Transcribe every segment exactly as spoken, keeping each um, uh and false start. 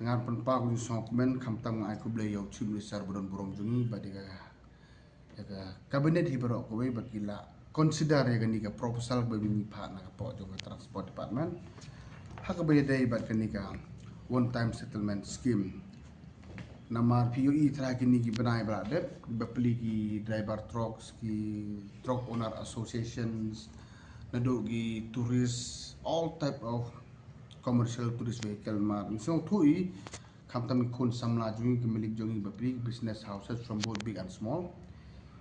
Ngan pynpaw ka jingsngewkmen, khamtam nga ai khublei ïa u Chief Minister ba don burom jong ngi bad ïa ka, ïa ka cabinet hi baroh kawei ba ki la consider ïa kane ka proposal ba ngi phah na ka pdeng jong ka Transport Department ha kaba ïadei bad kane ka one time settlement scheme. Namar phi ïohi trai kine ki bnai ba la dep, bapli ki driver trucks, ki truck owner associations, naduh ki tourist, all type of commercial tourist vehicle. Namar ngi sngewthuh hi, khamtam ki khun samla jong ngi, ki malik jong ngi, bapli ki business houses from both big and small,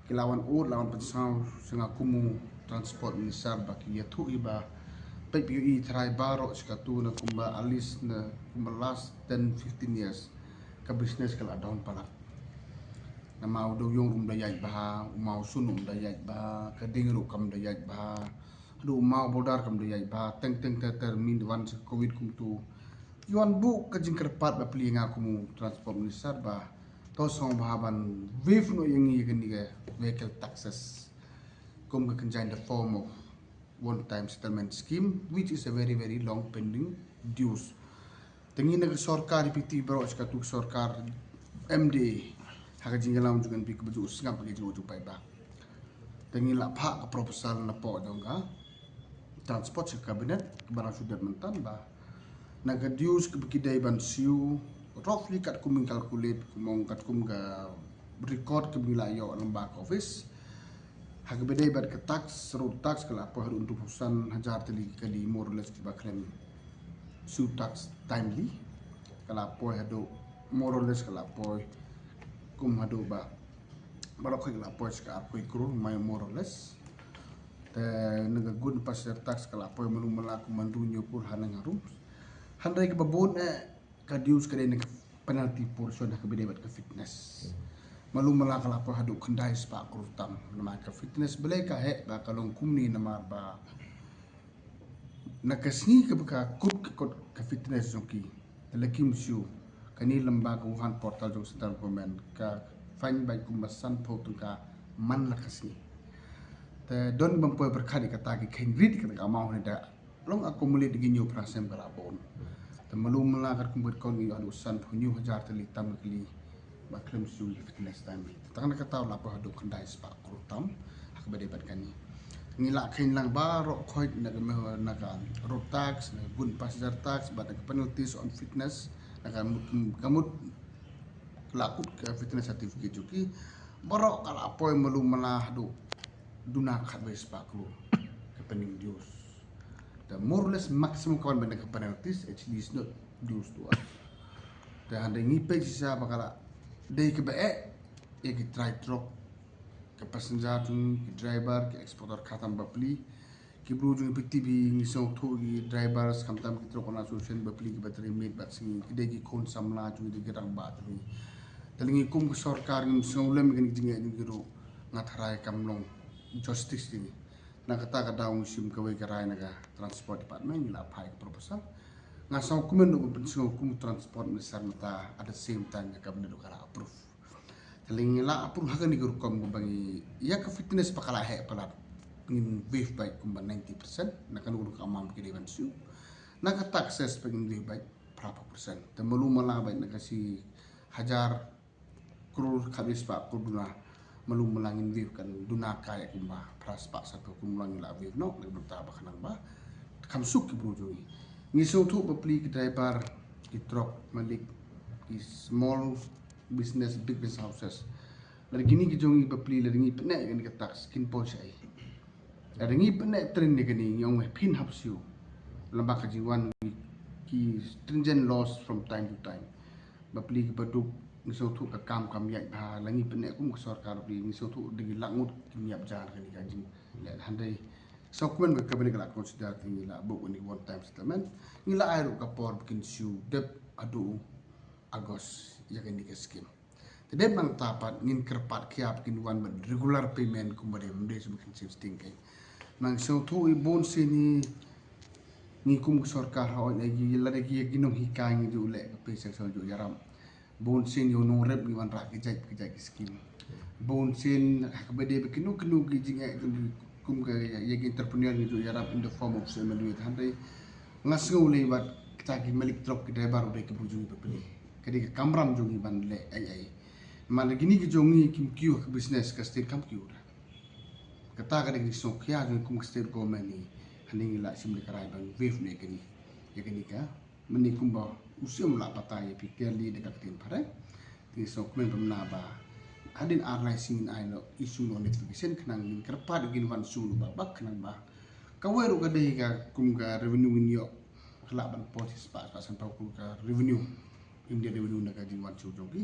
ki la wan ud, la wan pynsngew sha nga kum u Transport Minister ba ki ïathuh hi ba, peit phi ïohi trai baroh shi katta na kumba at least na kumba last ten fifteen years ka business ka la down palat. Namar u dewïong ruh um da ïaid bha, u mawsun ruh um da ïaid bha, ka ding ruh kam da ïaid bha, haduh u mawborder kam da ïaid bha, teng teng ter ter mynba wan sha covid kumta. Ïa wan buh ka jingkyrpad bapli ïa nga kum u Transport Minister ba to sngewbha ban waive noh ïa ngi ïa kane ka vehicle taxes kum ka kynja in the form of one time settlement scheme, which is a very, very long pending dues. Te ngi na ka sorkar, phi tip baroh shi katta ka sorkar M D A ha ka jingïalam jong ka N P P kaba ju sngap ha ka jingïoh jong paidbah. Te ngi la phah ka proposal na pdeng jong ka Transport sha ka Cabinet, kaba nang shu dep mynta ba na ka dues kaba ki dei ban siew, roughly katkum ngi calculate, kumba katkum ka record kaba ngi la ïoh lyngba ka office, ha kaba dei bad ka tax, road tax ka la poi haduh hynriewphew san hajar tylli ki kali, more or less, kiba khlem siew tax timely. Ka la poi haduh, more or less, ka la poi kum haduh ba, baroh khoit ka la poi sha ka arphew klur, more or less. Te na ka good passenger tax ka la poi malu mala kum hynriew hynñiewphew haduh hynriew. Hynrei kaba bun eh ka dues ka dei na ka penalty portion ha kaba dei bad ka fitness. Malu mala ka la poi haduh khyndai spah klur tam. Namar ka fitness balei ka heh ba ka long kumne, namar ba na ka sngi kaba ka kut ka kot ka fitness jong ki, te lada kim siew, kane lyngba ka Vahan portal jong central government ka fine beit kumba sanphew tyngka man la ka sngi. Te don ban poi pyrkhat ïa kata, ki kheiñ rit ïa kata ka amount ne da long accumulate da ki hynñiew phra snem ka la bun. Te malu mala katkum ka record ngi ïoh haduh sanphew hynñiew hajar tylli tam ki kali ba khlem siew ïa ka fitness timely. Te tang na kata la poi haduh khyndai spah klur tam ha kaba dei bad kane. Ngi la kheiñ lang baroh khoit na ka me-, na ka road tax, na ka good passenger tax bad na ka penalties on fitness, na ka mut, ka mut la kut ka fitness certificate jong ki, baroh ka la poi malu mala haduh duna khatwei spah klur ka pending dues. The more or less maximum ka wan ban da ka penalties actually is not dues to us. Te hynrei ngi peit shisha ba ka la dei kaba eh ïa ki trai truck, ka passenger jong ngi, ki driver, ki exporter, khamtam bapli ki bru jong ngi, phi tip hi, ngi sngewthuh ki drivers, khamtam ki truck owner association bapli kiba trei miet bad sngi, ki dei ki khun samla jong ngi, ki rangbah jong ngi. Te lada ngi kum ka sorkar ngim sngewlem ïa kane ka jingeh jong ki ruh, nga tharai kam long justice ïa ngi. Na kata ka daw ngi shim kawei ka rai na ka Transport Department, ngi la phah ïa ka proposal. Nga sngewkmen ruh ban pynsngew kum u Transport Minister mynta, at the same time ka Cabinet ruh ka la approve. Te lada ngi la approve ha kane ka rukom kaba ngi, ïa ka fitness ba ka la heh palat, ngin waive beit kumba ninety percent na kano kano ka amount ba ki dei ban siew. Na ka taxes pat ngin waive beit phraphew percent. Te malu mala beit na ka shi hajar klur khatwei spah klur duna, malu mala ngin waive kan duna kai kumba phra spah sanphew klur, malu mala ngi la waive noh na ka bynta ba khnang ba kham suk ki bru jong ngi. Ngi sngewthuh bapli ki driver, ki truck malik, ki small business, big business houses. Lada kine ki jong ngi bapli, lada ngi pyneh ïa kane ka tax, kin poi shaei? Lada ngi pyneh trend ïa kane, ngi ong phin hap siew. Lyngba ka jingwan ki stringent laws from time to time. Bapli kiba duk, ngi sngewthuh ka kam kam ïaid bha, lada ngi pyneh kum ka sorkar bapli, ngi sngewthuh da ki lak ngut kim ïap ja na kane ka jingleh, hynrei sngewkmen ba ka Cabinet ka la consider, te ngi la buh kane one time settlement. Ngi la ai ruh ka por ba kin siew dep haduh August ïa kane ka scheme. Te dep nangta pat ngin kyrpad khia ba kin wan bad regular payment kumba dei, ym dei shuh ba kin siew sting kein. Ngi sngewthuh hi bun sien hi ngi kum ka sorkar, hooid, lada ki, ki nonghikai ngi ju leh ka pay sanction, ju ïarap. Bun sien ïa u nongrep ngi wanrah ki jait ki jait ki scheme. Bun sien ha kaba dei ba kino kino ki jingeh kum ka ïa ki entrepreneur ngi ju ïarap in the form of C M L U. Hynrei nga sngew lei bad Ta ki malik truck ki driver u dei ki bru jong ngi ba pli. Ka dei ka kamram jong ngi ban leh ai ai. Namar kini ki jong ngi kim kiew ha ka business, ka state kam kiew da. Kata ka dei ka jingsngewkhia jong ngi kum ka state government. Hangne ngi la shim da ka rai ban waive ne kani. Ïa kani ka mane kumba u shem la pata ïa phi clearly da ka ktien phareng. Te sngewkmen ba mynta ba hadien ar lai sien ngin ai noh issue noh notification khnang ngin kyrpad ïa ki ban shu noh ba bak khnang ba kawei ruh ka dei ka kum ka revenue ngin ïoh ka lah ban poi shi spah spah san phew klur ka revenue, India revenue na ka jingwan shu jong ki.